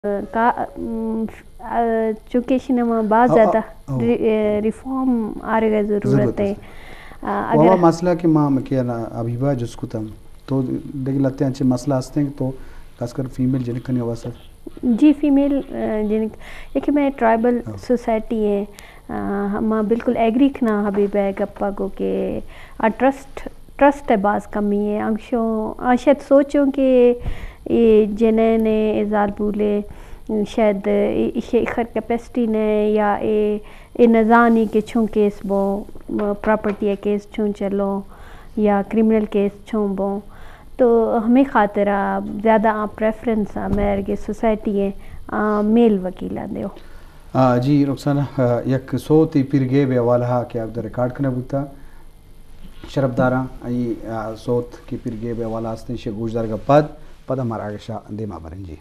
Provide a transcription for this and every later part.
کا-، م، آ، چونکہ ایشی نما باز او، زیادہ او، او۔ ری-، اے، ریفارم آرگ ءِ ضرورت ضرورت ہے۔ است۔ آ، و اگر ہما مسئلہ کہ ما ہم کہ نا حبیبہ جست کتم، تو دگہ لہتے انچے مسئلہ ہستیں کہ تو خاص کر فیمیل جنکانی واسطہ؟ جی، فیمیل، آ، جنک، یہ کہ میں ٹرائبل ہاں۔ سوسائٹی ہے، آ، ما بالکل ایگری کھنا حبیبہ ءِ گپا گو کہ آ ٹرسٹ، ٹرسٹ ءِ باز کمی ہے۔ آنکشوں، آ شاید سوچوں کہ اے جنین ءِ، اے زالبول ءِ، شاید اے، ایشی خر کیپیسٹی نہ یا اے، اے نزانی کہ چون کیس بو، پراپرٹی ءِ کیس چون چلو یا کرمنل کیس چون بو۔ تو ہمیں خاطر آ زیادہ آ پریفرنس آ مہرگے سوسائٹی ءِ، آ، میل وکیلاں دیو۔ آ، جی رخسانہ، آ، یک سوتے پیرگیب ءِ حوالہ ءَ کہ آ ریکارڈ کنگ بوتا۔ شرپداراں، ای، آ، سوت کہ پیرگیب ءِ حوالہ است، ایشی گوشدارگ ءَ پد، پدا مارا آگشا دیما بریں جی۔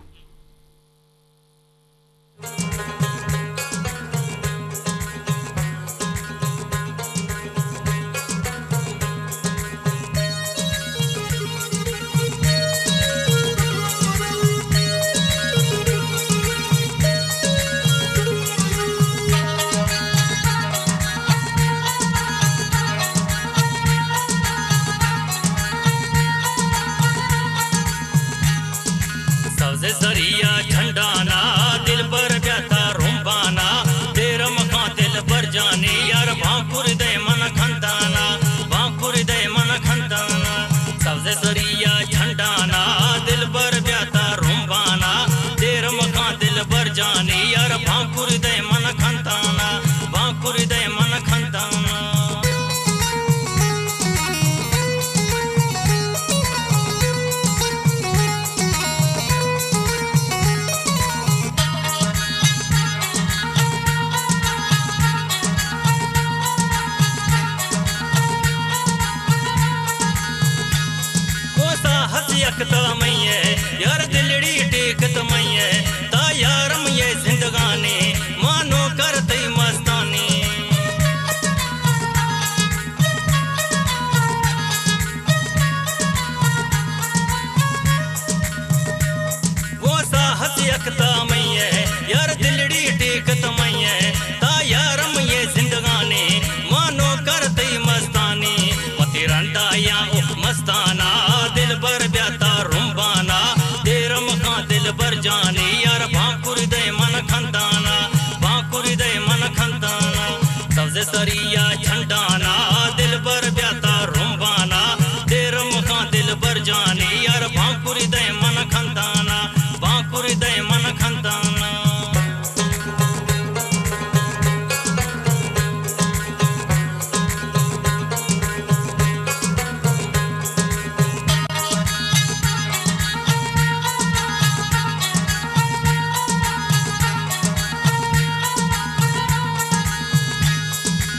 سبز دریا جھنڈانا، دلبر بیاتا رمبانا، دیر مکان دلبر جانی، یار بانکر دے من کھندانا، بانکر دے من کھندانا۔ سبز دریا جھنڈانا، دلبر بیاتا رمبانا، دیر مکان دلبر جانی، یار بانکر دے من کھندانا، بانکر دے من کھندانا۔ کوسا ہس یک تا مئے، یار دلڑی ٹیک تا مئے، تا یار مئے زندگانی، مانو کر تئی مستانی۔ کوسا ہس یک تا مئے، یار دلڑی ٹیک تا مئے، تا یار مئے زندگانی، مانو کر تئی مستانی۔ وتی رندا یا او مستانا، دلبر بیاتا رمبانا، دیر مکان دلبر جانی، یار بانکر دے من کھندانا، بانکر دے من کھندانا۔ سبز سریا جھنڈانا، دلبر بیاتا رمبانا، دیر مکان دلبر جانی، یار بانکر دے من کھندانا، بانکر دے من کھندانا۔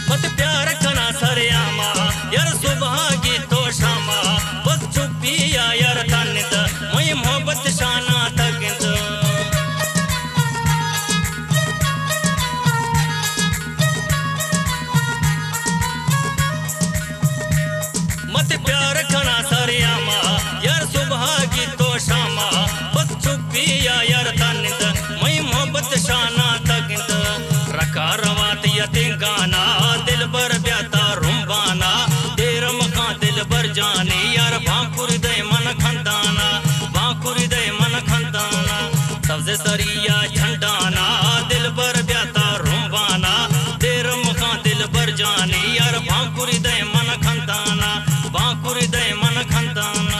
مت پیار کنا سر آما، یار صبح گی تو شاما، بس چپی یا یار تنت، مئی محبت شانا تگنت۔ مت پیار کنا سر آما، یار صبح گی تو شاما، بس چپی یا یار تنت، مئی محبت شانا تگنت۔ رکا روات یتنگانا، دلبر بیاتا رمبانا، دیر مکان دلبر جانی، یار بانکر دے من کھندانا، بانکر دے من کھندانا۔ سبز سریا جھنڈانا، دلبر بیاتا رمبانا، دیر مکان دلبر جانی، یار بانکر دے من کھندانا، بانکر دے من کھندانا۔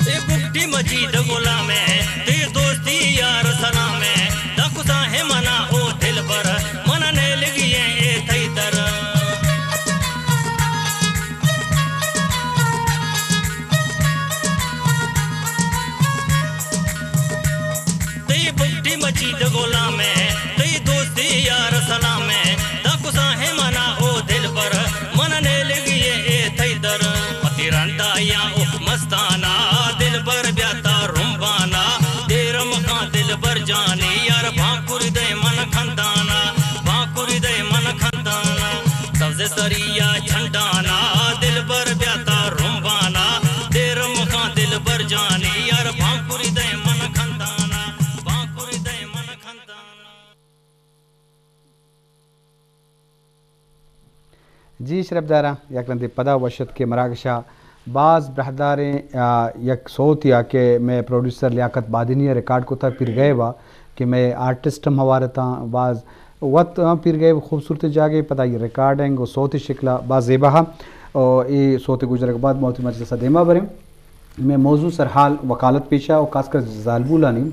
اے بگٹی مجید غلام ہے، تئی دوستی یار سلام ہے، دا کسا ہے منا او دلبر، منا نیلگی ہے اے تئی در۔ تئی بگٹی مجید غلام ہے، تئی دوستی یار سلام ہے، دا کسا ہے منا او دلبر، منا نیلگی ہے اے تئی در۔ وتی رندا یا او مستانا، دل برجانی یار بانکری دے من خندانا، بانکری دے من خندانا۔ جی شرپداراں، یک رندے پدا وش اتکے مراگشا۔ باز براہداریں، آ، یک سوتے آ کہ مئے پروڈیوسر لیاقت بادینی ء ریکارڈ کتا پیر غیب ء کہ مئے آرٹسٹ ہم ہوار اتاں، باز وت ہم پیر غیب خوبصورت جاگے پدا یہ ریکارڈنگ و سوتی شکلا باز زیبا ہا۔ او اے سوتے گجرگ بعد ما وتی مجلس ء دیما بریں۔ مئے موضوع سرحال وکالت پیشا و خاص کر زالبولانی،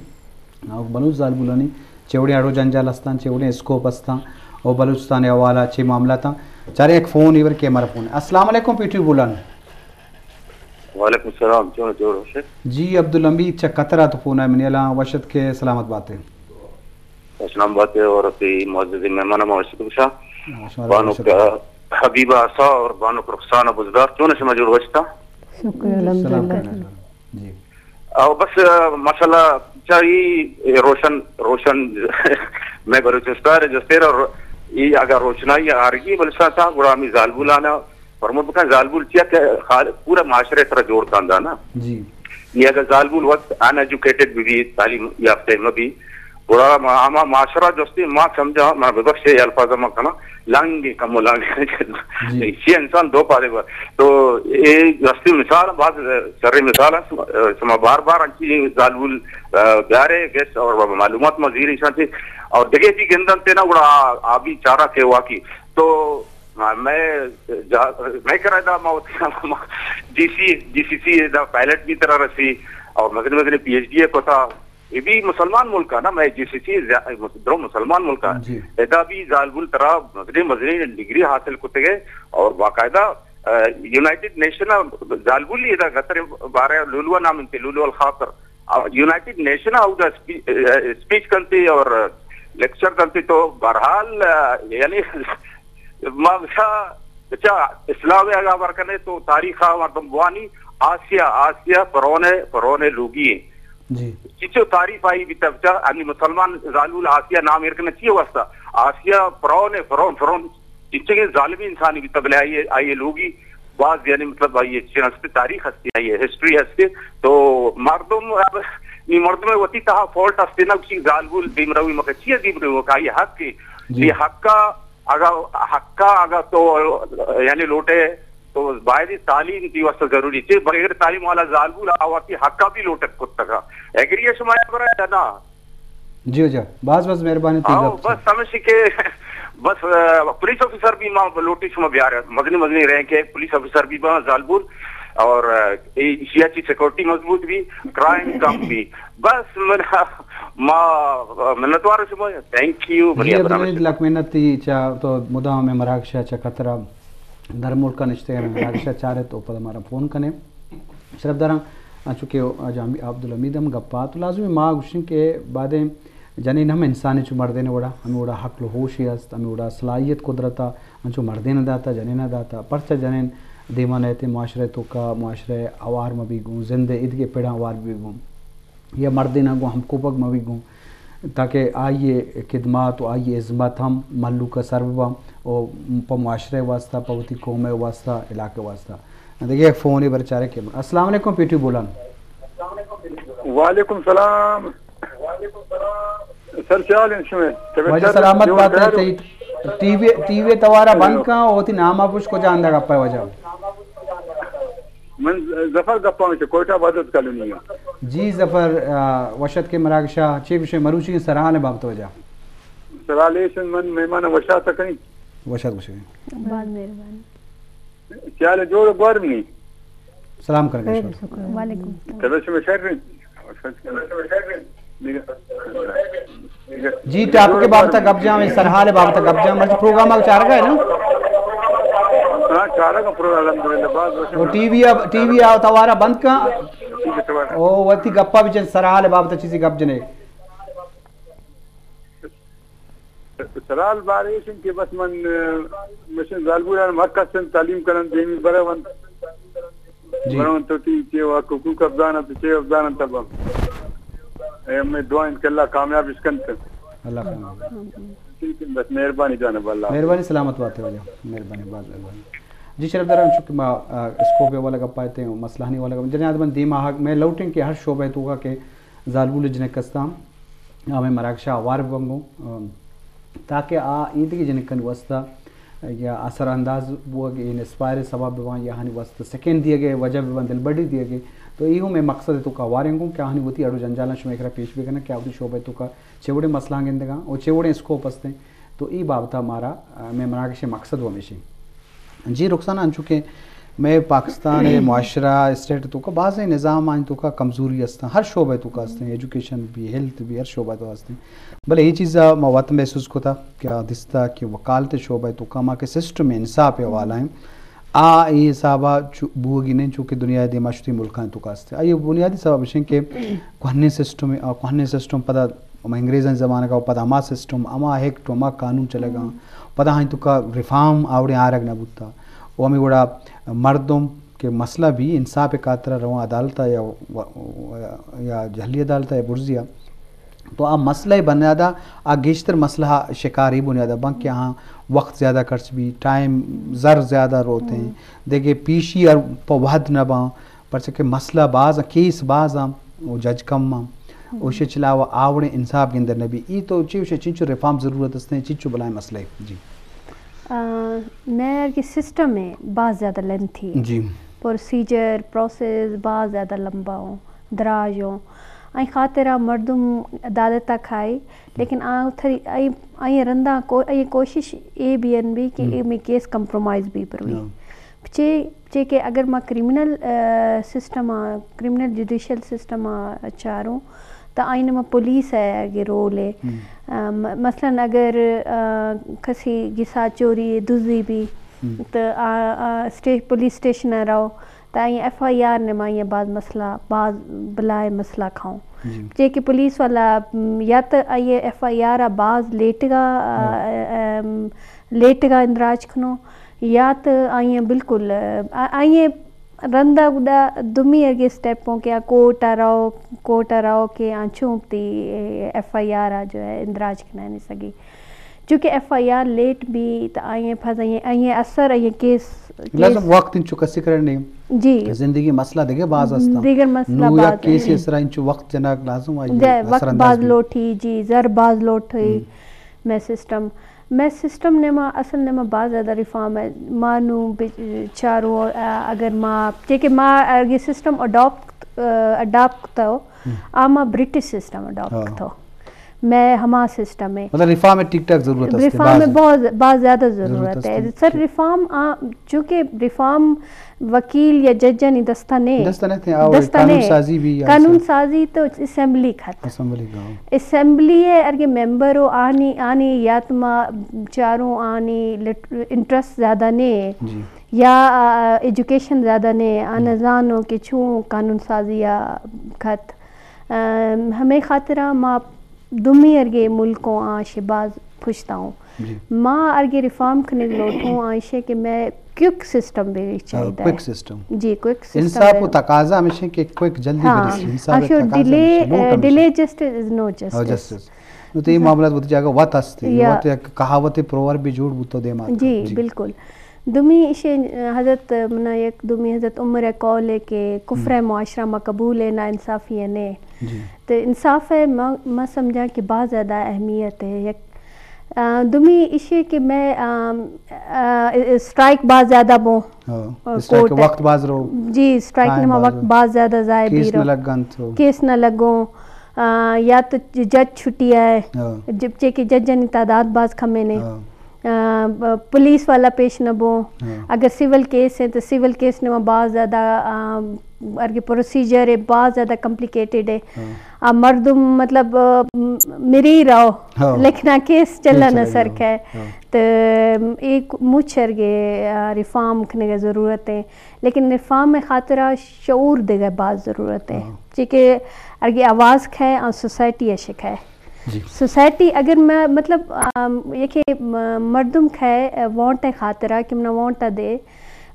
آ، بلوچ زالبولانی چے وڑیں اڑ و جنجال ہستاں، چے وڑیں اسکوپ ہستاں و بلوچستان ء حوالہ چے معاملاتاں۔ چاریں یک فون ایور کہ ہمارا فون ہے۔ السلام علیکم پی ٹی وی بولان۔ وعلیکم السلام، چون جوڑ ہو شے؟ جی عبدالحمید چہ قطر ء تو فون ہے منی الاں وشت کے سلامت باتے۔ اسلام آباد ء اور اپی معزز مہمان ما وشت بشا۔ ہاں، شمارا بانک وشت۔ حبیبہ آسا اور بانک رخسانہ بزدار، چون شما جوڑ وشتا؟ شکر الحمدللہ۔ سلام کرنا۔ جی۔ او بس، آ، ماشاءاللہ، چاہی روشن، روشن میں بلوچستان جستیر اور یہ اگر روشنائی آرگی بلوچستان تھا، گڑا ہمیں زالبولانا فرمود بکن، زالبول چیا کہ خال-، پورا معاشرے ترا جوڑ کاندا نا۔ جی۔ یہ اگر زالبول وقت ان ایجوکیٹڈ بھی، بھی تعلیم یافتہ مہ بھی، گڑا ما-، ہما معاشرہ جستی ما سمجھا، ما ببخشے یہ الفاظ ما کنا، لانگی کم و لانگی۔ جی۔ اسی انسان دو پارے با۔ تو یہ جستی مثال، بعض شرعی مثال ہے، شما بار بار انچی زالبول، آ، بیارے گیس اور معلومات ما زیر ایشان تھی۔ اور دگے بھی گندن تے نا، گڑا آبی چارہ کے واقعی۔ تو میں جا-، میں کرا دا ما، ما جی سی، جی سی سی دا پائلٹ بھی ترا رسی اور مزنی مزنی پی ایچ ڈی ہے کوتا۔ یہ بھی مسلمان ملک ہے نا، میں جی سی سی زیا-، درو مسلمان ملک ہے۔ جی۔ ادا بھی زالبول ترا مزنی مزنی ڈگری حاصل کرتے گئے اور باقاعدہ، آ، یونائیٹڈ نیشن زالبولی ادا گتر بارے لولو نام انتے، لولو الخاطر۔ آ، یونائیٹڈ نیشن اودا اسپی-، آ، اسپیچ کنتے اور لیکچر کنتے تو بہرحال، آ، یعنی ما بچا، بچا اسلام اگا بر کنے تو تاریخ مردم بوانی آسیا، آسیا پرونے، پرونے لوگی ہیں۔ جی۔ چچو تعریف آئی بیتا بچا، انی مسلمان زالول آسیا نام ایر کنے چیئے واسطہ؟ آسیا پرونے، پرون، پرون چنچکیں ظالمیں انسانی بیتا، بلے آئی، آئی لوگی باز، یعنی مطلب آئی چیز ہستے، تاریخ ہستے، آئی ہسٹری ہستے۔ تو مردم، اب نی مردم وتی تہا فالٹ ہستے نا، کسی زالبول دیمروی مکہ چیئے دیمروی مکہ، آئی حق ہے۔ جی۔ یہ حق کا اگر، حق کا اگر تو، یعنی لوٹے تو باید تعلیم دی واسطہ ضروری چیز، بغیر تعلیم والا زالبول آواتی حق کا بھی لوٹک کتگا۔ ایگری ہے شما برا یا نا؟ جی ہو جا، باز باز مہربانی تئی آؤ، گپ بس چی۔ ہمیشی کہ بس، آ، پولیس آفیسر بھی ما لوٹی شما بیار، مزنی مزنی رینک ہے، پولیس آفیسر بھی با زالبول اور، آ، اے ایشیا چی سیکورٹی مضبوط بھی، کرائم کم بھی۔ بس من، ما منتوار شما، تھینک یو، جی بڑھیا عبدالحمید، برابر۔ لک منت تئی چا تو مدام ہمیں مراگشا چا قطرہ در ملک نشتے ہیں، مراگشا چارت او پد ہمارا فون کنے۔ شرف داراں، انچو کہ آج ہم عبدالحمید ہم گپا تو لازمی ما گوشیں کہ بعدیں جنین ہم انسانی چو مردین وڑا، ہمیں وڑا عقل و ہوشی است، ہمیں وڑا صلاحیت قدرتا، انچو مردین داتا، جنین داتا، پرچا جنین دیما نیتے معاشرہ توکا، معاشرہ اوار مبی گوں، زند ادگے پڑاں اوار بی گوں، یا مردین گوں ہم کوپگ مبی گوں، تاکہ آئی خدمات و آئی عظمت ہم ملوک سر بباں و پہ معاشرہ واسطہ، پہ وتی قوم واسطہ، علاقہ واسطہ۔ دگہ یک فونے بر چارے کہ۔ السلام علیکم پی ٹی وی بولان۔ وعلیکم سلام۔ سر چال انت شمئے؟ طبیعت واجہ چال انت؟ سلامت جوڑ بات ہے، خیر؟ تئی ٹی وی، ٹی وی توارا بند کن، وتی نام ء پوش کجا اندگ اپئے واجہ؟ من ظفر گپاں چہ کوئٹہ بدت کالونی ء۔ جی ظفر، آ، وشت کے مراگشا، چے گوشے مروچی سرحال بابت واجہ؟ سرحال ایش من مہمان وشات کنی۔ وشات گوشے۔ باز مہربانی۔ چال جوڑ گور منی۔ سلام کرگا خیر، شکر۔ شکر۔ وعلیکم السلام۔ طبیعت شما شر انت؟ جی، ٹاپک بابت گپ جاں، سرحال بابت گپ جاں، مرچی پروگرام آ چارگا ہے نا؟ ہاں، چارگا پروگرام الحمدللہ، باز وش۔ او ٹی وی ء، ٹی وی ء توارا بند کن۔ ٹھیک ہے، توارا۔ او وتی گپا بچن، سرحال بابت چیزی گپ جنے۔ سرحال بارے ایش انت کہ بس من، آ، مشن زالبولان حق ہستن تعلیم کنن دیمی برونت۔ جی۔ برونت تو تی چے و حقوق افزان انت، چے افزان انت تبا۔ اے ہمیں دعا انت کہ اللہ کامیاب اش کنت۔ اللہ کامیاب۔ ٹھیک ہے، بس مہربانی جانب اللہ۔ مہربانی، سلامت باتے واجہ۔ مہربانی، باز مہربانی۔ جی شرف داران، چونکہ ما، آ، اسکوپ ءِ والا گپ ءَ اتیں، مسئلہانی والا گپ، جنین آدمان دیما حق، میں لوٹیں کہ ہر شعبہ ءِ توکا کہ زالبول جنک استاں، ہمیں مراکشا ہوار بنگوں، آ، تاکہ آ ایدگہ جنکانی واسطہ یا اثر انداز بوگ ءِ انسپائر سبب بباں، یا آہانی واسطہ سکین دیگ ءِ وجہ بباں، دلبڈی دیگ ءِ۔ تو ای ہم اے مقصد ءِ توکا ہواریں گوں کہ آہانی وتی اڑ و جنجالاں شمئے کرا پیش بکناں کہ آ وتی شعبہ ءِ توکا چے وڑیں مسئلہاں گندگاں و چے وڑیں اسکوپ ہستیں۔ تو ای بابتا مارا، آ، مئے مراگش ءِ مقصد و ہمیشیں۔ جی رخسانہ، انچو کہ مئے پاکستان ءِ معاشرہ، اسٹیٹ ءِ توکا بازیں نظام آنی توکا کمزوری ہستاں، ہر شعبہ ءِ توکا ہستیں، ایجوکیشن بھی، ہیلتھ بھی، ہر شعبہ ءِ توکا ہستیں۔ بلے اے چیزا ما وت محسوس کتا کہ آ دستا کہ وکالت ءِ شعبہ ءِ توکا ما کہ سسٹم انصاف ءِ حوالہ ہیں، آ اے حسابا چو-، بوگی نہیں، چونکہ دنیا ءِ دیما شتی ملکاں توکا ہستیں۔ آئی بنیادی سبب اشیں کہ کوہنیں سسٹم، آ کوہنیں سسٹم پدا ہما انگریزانی زمانگ ءَ و پدا ہما سسٹم، ہما ایکٹ، ہما قانون چلگا، پدا آنی توکا ریفارم آوڑیں آرگ نہ بوتا۔ و ہمیں وڑا مردم کہ مسئلہ بھی انصاف ءِ خاطرا رواں عدالت ءَ یا و-، و-، یا جہلی عدالت ءَ یا برزی ءَ، تو آ مسئلہ ءِ بنیادا آ گیشتر مسئلہ شکار ای بنیادا بنت کہ آہاں وقت زیادہ خرچ بھی، ٹائم، زر زیادہ روتیں، دگہ پیشی ءَ پہ وہد نہ باں، پرچہ کہ مسئلہ باز آں، کیس باز آں، و جج کم آں، و ایشی چلاوہ آوڑیں انصاف گندر نہ بی۔ ای تو چی وشے، چنچو ریفارم ضرورت استیں، چنچو بلائیں مسئلہ اے؟ جی۔ آ، مئے ارگی سسٹم اے باز زیادہ لینتھی اے۔ جی۔ پروسیجر، پروسیس باز زیادہ لمبا ہوں، دراج ہوں۔ آئی خاطرا مردم عدالتا کھائی، لیکن آ تھری-، آئی، آئی رندا کو-، آئی کوشش اے بی این بی کہ اے میں کیس کمپرومائز بھی بروی۔ چے، چے کہ اگر ما کرمنل، آ، سسٹم آ، کرمنل جوڈیشل سسٹم آ چاروں، تو آئی نما پولیس ءِ اگے رول اے۔ آ، م-، مثلاً اگر، آ، کسی گسا چوری دزی بھی، تو آ، آ، اسٹے-، پولیس اسٹیشن ءَ رو، تو آئی ایف آئی آر نما آئی باز مسئلہ، باز بلائے مسئلہ کھاؤں۔ چے کہ پولیس والا، م، یا تو آئی ایف آئی آر ءَ باز لیٹگا، آ، آ، ام، لیٹگا اندراج کنو، یا تو آئی بالکل، آ، آئی رندا گڈا دومی ارگے اسٹیپ ہوں کہ آ کورٹ ءَ رو، کورٹ ءَ رو کہ آ چوں تی ایف آئی آر ءَ جو ہے اندراج کنانی سگی۔ چونکہ ایف آئی آر لیٹ بھی تو آئی پھز آئی، آئی اثر آئی کیس، لازم کیس وقت انچو کسی کرنے۔ جی۔ زندگی مسئلہ دیگہ باز ہستاں۔ دیگر مسئلہ نو یا باز کیس ہیں۔ اس طرح انچو وقت جناک لازم آئی جی، اثر وقت انداز باز بھی۔ لوٹی، جی، زر باز لوٹی۔ مئے سسٹم، مئے سسٹم نیما، اصل نیما باز زیادہ ریفارم ہے۔ ما نوں بچاروں، آ، اگر ما، چے کہ ما اگر یہ سسٹم اڈاپٹ، آ، اڈاپٹ کتو، آ ما برٹش سسٹم اڈاپٹ کتو۔ مئے ہما سسٹم ہے۔ مطلب ریفارم ہے ٹھیک ٹھاک ضرورت ہے، ریفارم ہے باز، باز زیادہ ضرورت ہے۔ سر ریفارم آ، چونکہ ریفارم وکیل یا ججانی دستا نے۔ دستا نے تھے، آ، دستا قانون نے۔ سازی بھی یا قانون سازی تو اسمبلی کھت۔ اسمبلی کا۔ اسمبلی ہے، ارگے ممبر ہو، آنی، آنی یات ما چاروں آنی لٹ-، انٹرسٹ زیادہ نے۔ جی۔ یا، آ، ایجوکیشن زیادہ نے، آ نزانو کہ چون قانون سازی آ کھت۔ ام، ہمے خاطرا ما دومی ارگے ملکوں آ شے باز پشتا ہوں۔ جی۔ ما ارگے ریفارم کنگ لوٹوں آ شے کہ مئے کوئک سسٹم بھی چاہیے۔ کوئک سسٹم۔ جی، کوئک سسٹم انصاف ہے۔ و تقاضا ہمیشہ کہ کوئک جلدی ہاں۔ برسی، انصاف آ شو تقاضا ڈیلے، ہمیشہ، نو آ، ڈیلے کمیشن۔ جسٹس از نو جسٹس۔ جسٹس۔ نو تو یہ معاملات وتی جاگہ وت ہستے، یا۔ وت یک کہاوت پروورب بھی جوڑ بوتو دیما۔ جی، جی۔ بالکل۔ دومی ایشی حضرت منا یک دومی حضرت عمر ءِ قول ہے کہ کفر ءِ معاشرہ ما قبول ہے، ناانصافی ہے نے۔ جی۔ تو انصاف ہے، ما، ما سمجھا کہ باز زیادہ اہمیت ہے۔ یک، آ، دومی ایشی کہ مئے، آ، آ، اسٹرائک باز زیادہ بو۔ ہاں، اور اسٹرائک کورٹ وقت باز رو۔ جی، اسٹرائک ٹائم نما باز وقت رو۔ باز زیادہ ضائع کیس بھی رو۔ نہ لگن تو۔ کیس نہ لگوں۔ آ، یا تو جج چھٹی ہے۔ ہاں۔ جب چے کہ ججانی تعداد باز کم ہے نے۔ ہاں۔ آ، ب-، پولیس والا پیش نہ بو۔ ہاں۔ اگر سول کیس ہے تو سول کیس نما باز زیادہ، آ، ارگے پروسیجر ہے، باز زیادہ کمپلیکیٹڈ ہے۔ ہاں۔ آ مردم مطلب، آ، م-، مری رو، ہاں۔ لیکن آ کیس چلا نہ سر کھے۔ ہاں۔ تو ایک مچ ارگے، آ، ریفارم کنگے ضرورت ہے۔ لیکن ریفارم ءِ خاطرا شعور دیگے باز ضرورت ہے۔ ہاں۔ چے کہ ارگے آواز کھے آ سوسائٹی ءَ شکھے۔ جی۔ سوسائٹی اگر میں، مطلب، آم، یہ کہ م-، مردم کھے، آ، ووٹ ءِ خاطرا کہ منا ووٹ دے،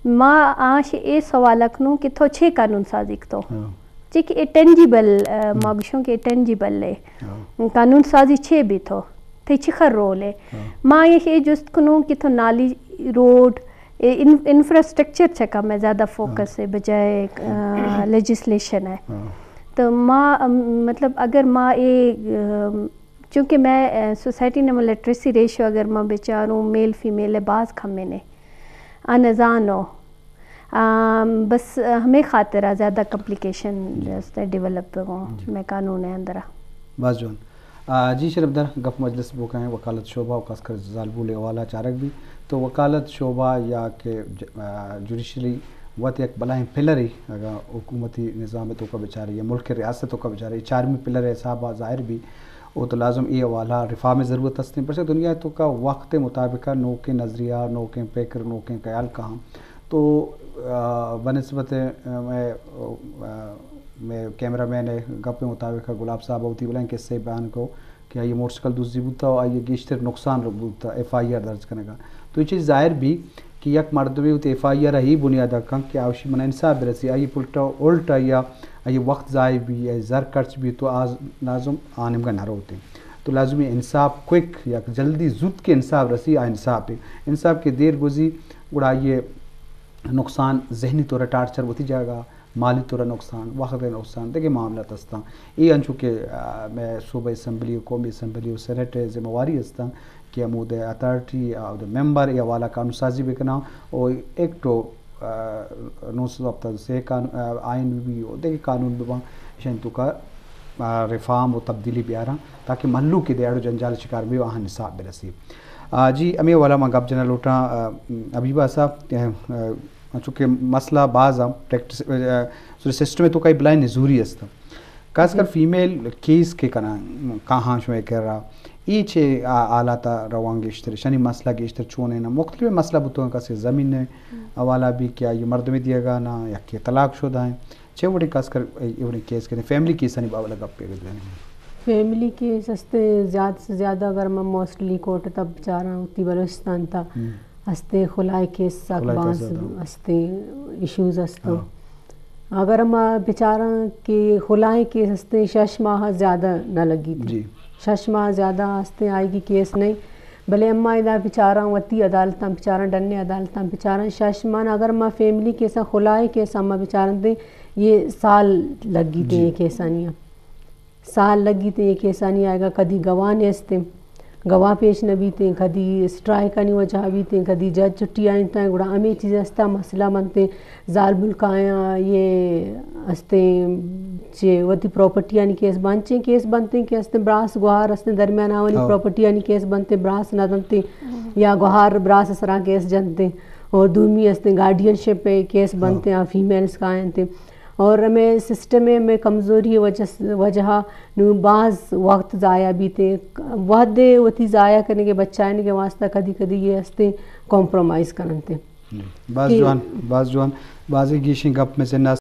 ما آش اے سوال کنوں کہ تو چے قانون سازی کتو؟ ہاں۔ چے کہ اے ٹینجیبل، آ، ما گشوں کہ اے ٹینجیبل ہے۔ ہاں۔ قانون سازی چے بھی تو؟ تئی چی خر رول ہے؟ ہاں۔ ما یہ اے جست کنوں کہ تو نالی، روڈ، اے ان-، انفراسٹرکچر چکا میں زیادہ فوکس ہے بجائے، آ، لیجسلیشن ہے۔ ہاں۔ تو ما، ام، مطلب اگر ما اے، ام، چونکہ میں، آ، سوسائٹی نما لٹریسی ریشو اگر ما بچاروں میل فیمیل باز کم نے، آ نزانو۔ آم، بس ہمیں خاطرہ زیادہ کمپلیکیشن ڈیولپ بگوں میں قانون اندرا۔ باز جوان۔ آ، جی شرفدار، گپ مجلس بوکائیں وکالت شعبہ و خاص کر زالبول حوالہ چارگ بی۔ تو وکالت شعبہ یا کہ ج-، آ، جوڈیشری وت یک بلاہیں پلرے، اگاں حکومتی نظام توکا بچارے یا ملک ریاست توکا بچارے، چارمی پلر حساب ظاہر بی۔ او تو لازم اے حوالہ ریفارم ضرورت ہستیں، پرچہ دنیا توکا وقت مطابقہ نوکیں نظریہ، نوکیں فکر، نوکیں خیال کہاں۔ تو، آ، بنسبت، آ، میں، آ، میں کیمرہ مین گپ مطابق گلاب صاحب وتی بلائیں قصے بیان کو کہ آئی موٹر سائیکل دزی بوتا و آئی گیشتر نقصان بوتا ایف آئی آر درج کنگا۔ تو یہ چیز ظاہر بھی کہ یک مردمے وتی ایف آئی آر ہی بنیاد کن کہ آوشی من انصاف برسی، آئی پلٹا الٹا یا آئی وقت ضائع بھی، آئی زر خرچ بھی تو آز لازم آنمگا نہ روتے۔ تو لازمی انصاف کوئک یک جلدی زوت کے انصاف رسی، آ انصاف ہے۔ انصاف کے دیر گزی گڑا آئی نقصان، ذہنی طور ٹارچر وتی جاگہ، مالی طور نقصان، وقت نقصان، دگہ معاملات ہستاں۔ اے انچو کہ، آ، میں صوبہ اسمبلی و قومی اسمبلی و سینیٹ ذمہ واری ہستاں کہ ہمود اتھارٹی، آ، ممبر اے حوالہ قانون سازی بکناں و ایکٹ و، آ، نو سد ہفتاد و سے قانون، آ، آئین بھی و دگہ قانون بھی باں، اشانی توکا، آ، ریفارم و تبدیلی بیاراں تاکہ مہلوک دے اڑ و جنجال شکار بھی آہاں نصاب برسی۔ آ، جی، ہمیں والا ما گپ جنا لوٹاں، آ، حبیبہ صاحب، آ، آ، چونکہ مسئلہ باز ہم پریکٹس، آ، سورے سسٹم تو کئی بلائیں نزوری است۔ خاص کر فیمیل کیس کے کنا، کہاں شمے کر رہا۔ ای چے آ-، حالات روان گیشتر، شنی مسئلہ گیشتر چونے نا۔ مختلف مسئلہ بتو کسی زمین نے حوالہ بھی کیا یہ مردمی دیگا نا یا کہ طلاق شدہ ہیں۔ چے وڑی خاص کر اے وڑی کیس کے فیملی کیس نہیں باولا گپ کے۔ فیملی کیس ہستے زیادہ سے زیادہ اگر میں موسٹلی کورٹ تب بچاراں ہوتی بلوچستان تا ہستے خلائے کیس سک باز ہستے ایشوز ہستو۔ اگر ما بچاراں کہ خلائے کیس ہستے شش ماہ زیادہ نہ لگی تھی۔ شش ماہ زیادہ ہستے آئی کی کیس نہیں۔ بلے اما ادا بچاراں وتی عدالتاں بچاراں، ڈنے عدالتاں بچاراں شش ماہ۔ اگر ما فیملی کیساں خلائے کیساں ما بچاراں دے یہ سال لگی تھی یہ کیسانی۔ سال لگی تھے یہ کیسانی آئے گا، کدی گواہ نیستیں، گواہ پیش نہ بیتیں، کدی اسٹرائکانی وجہ بیتیں، کدی جج چھٹی آئیں تائیں، گڑا ہمیں چیز ہستا مسئلہ بنتے۔ زال ملک آیاں یہ ہستیں چے وتی پراپرٹی آنی کیس بنچیں، کیس بنتے کہ ہستیں براس گوہار ہستیں درمیان آوانی پراپرٹی آنی کیس بنتے، براس نہ دنتے یا گوہار براس سرا کیس جنتے اور دومی ہستیں گارڈین شپ کیس بنتے آ فیمیلز کا آئیں تے۔ اور ہمیں سسٹم میں ہمیں کمزوری وجہ، وجہ نو باز وقت ضائع بیتے، وحدے وتی ضائع کرنے کے بچائیں کے واسطہ کدی کدی یہ ہستے کمپرومائز کرنتے۔ باز جوان، باز جوان، بازی گیشیں گپ میں سے نہ